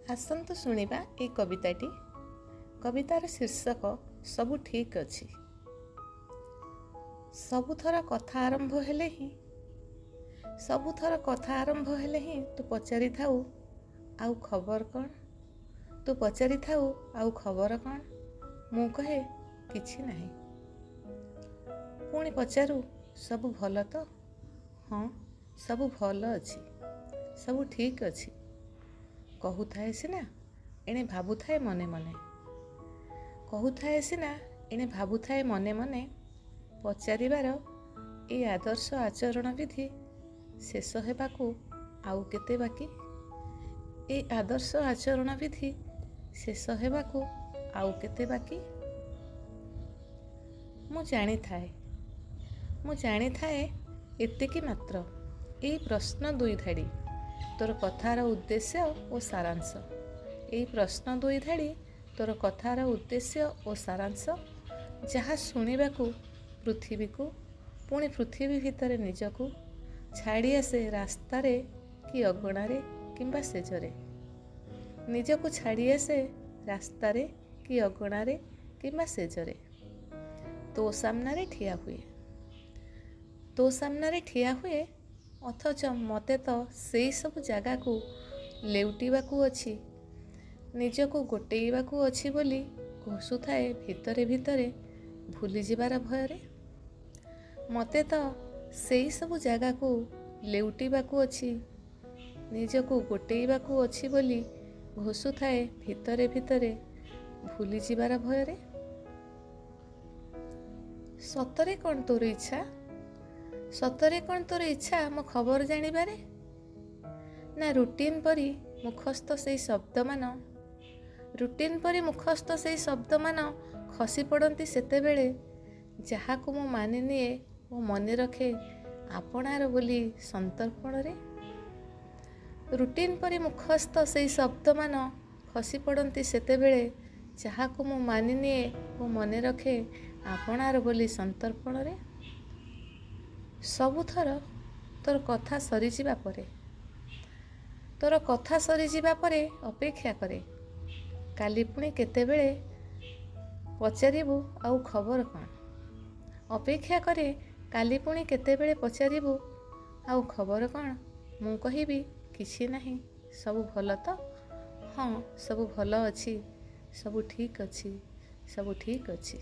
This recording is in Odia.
ଆସନ୍ତୁ ଶୁଣିବା ଏଇ କବିତାଟି। କବିତାର ଶୀର୍ଷକ ସବୁ ଠିକ୍ ଅଛି। ସବୁଥର କଥା ଆରମ୍ଭ ହେଲେ ହିଁ, ସବୁଥର କଥା ଆରମ୍ଭ ହେଲେ ହିଁ ତୁ ପଚାରିଥାଉ, ଆଉ ଖବର କ'ଣ? ତୁ ପଚାରିଥାଉ, ଆଉ ଖବର କ'ଣ? ମୁଁ କହେ, କିଛି ନାହିଁ। ପୁଣି ପଚାରୁ, ସବୁ ଭଲ ତ? ହଁ, ସବୁ ଭଲ ଅଛି, ସବୁ ଠିକ୍ ଅଛି। କହୁଥାଏ ସିନା, ଏଣେ ଭାବୁଥାଏ ମନେ ମନେ। କହୁଥାଏ ସିନା, ଏଣେ ଭାବୁଥାଏ ମନେ ମନେ, ପଚାରିବାର ଏଇ ଆଦର୍ଶ ଆଚରଣ ବିଧି ଶେଷ ହେବାକୁ ଆଉ କେତେ ବାକି? ଏଇ ଆଦର୍ଶ ଆଚରଣ ବିଧି ଶେଷ ହେବାକୁ ଆଉ କେତେ ବାକି? ମୁଁ ଜାଣିଥାଏ, ମୁଁ ଜାଣିଥାଏ ଏତିକି ମାତ୍ର, ଏଇ ପ୍ରଶ୍ନ ଦୁଇ ଧାଡ଼ି ତୋର କଥାର ଉଦ୍ଦେଶ୍ୟ ଓ ସାରାଂଶ। ଏଇ ପ୍ରଶ୍ନ ଦୁଇ ଧାଡ଼ି ତୋର କଥାର ଉଦ୍ଦେଶ୍ୟ ଓ ସାରାଂଶ, ଯାହା ଶୁଣିବାକୁ ପୃଥିବୀକୁ, ପୁଣି ପୃଥିବୀ ଭିତରେ ନିଜକୁ ଛାଡ଼ି ଆସେ ରାସ୍ତାରେ କି ଅଗଣାରେ କିମ୍ବା ଶେଯରେ। ନିଜକୁ ଛାଡ଼ି ଆସେ ରାସ୍ତାରେ କି ଅଗଣାରେ କିମ୍ବା ଶେଯରେ। ତୋ ସାମ୍ନାରେ ଠିଆ ହୁଏ, ତୋ ସାମ୍ନାରେ ଠିଆ ହୁଏ, ଅଥଚ ମୋତେ ତ ସେଇ ସବୁ ଜାଗାକୁ ଲେଉଟିବାକୁ ଅଛି, ନିଜକୁ ଗୋଟେଇବାକୁ ଅଛି ବୋଲି ଘୋଷୁଥାଏ ଭିତରେ ଭିତରେ ଭୁଲିଯିବାର ଭୟରେ। ମୋତେ ତ ସେଇ ସବୁ ଜାଗାକୁ ଲେଉଟିବାକୁ ଅଛି, ନିଜକୁ ଗୋଟେଇବାକୁ ଅଛି ବୋଲି ଘୋଷୁଥାଏ ଭିତରେ ଭିତରେ ଭୁଲିଯିବାର ଭୟରେ। ସତରେ କ'ଣ ତୋର ଇଚ୍ଛା? ସତରେ କ'ଣ ତୋର ଇଚ୍ଛା ମୋ ଖବର ଜାଣିବାରେ? ନା ରୁଟିନ୍ ପରି ମୁଖସ୍ଥ ସେଇ ଶବ୍ଦମାନ, ରୁଟିନ୍ ପରି ମୁଖସ୍ଥ ସେଇ ଶବ୍ଦମାନ ଖସି ପଡ଼ନ୍ତି ସେତେବେଳେ, ଯାହାକୁ ମୁଁ ମାନିନିଏ ଓ ମନେ ରଖେ ଆପଣାର ବୋଲି ସନ୍ତର୍ପଣରେ? ରୁଟିନ୍ ପରି ମୁଖସ୍ଥ ସେଇ ଶବ୍ଦମାନ ଖସି ପଡ଼ନ୍ତି ସେତେବେଳେ, ଯାହାକୁ ମୁଁ ମାନିନିଏ ଓ ମନେ ରଖେ ଆପଣାର ବୋଲି ସନ୍ତର୍ପଣରେ। ସବୁଥର ତୋର କଥା ସରିଯିବା ପରେ, ତୋର କଥା ସରିଯିବା ପରେ ଅପେକ୍ଷା କରେ, କାଲି ପୁଣି କେତେବେଳେ ପଚାରିବୁ, ଆଉ ଖବର କ'ଣ? ଅପେକ୍ଷା କରେ, କାଲି ପୁଣି କେତେବେଳେ ପଚାରିବୁ, ଆଉ ଖବର କ'ଣ? ମୁଁ କହିବି, କିଛି ନାହିଁ, ସବୁ ଭଲ ତ? ହଁ, ସବୁ ଭଲ ଅଛି, ସବୁ ଠିକ୍ ଅଛି, ସବୁ ଠିକ୍ ଅଛି।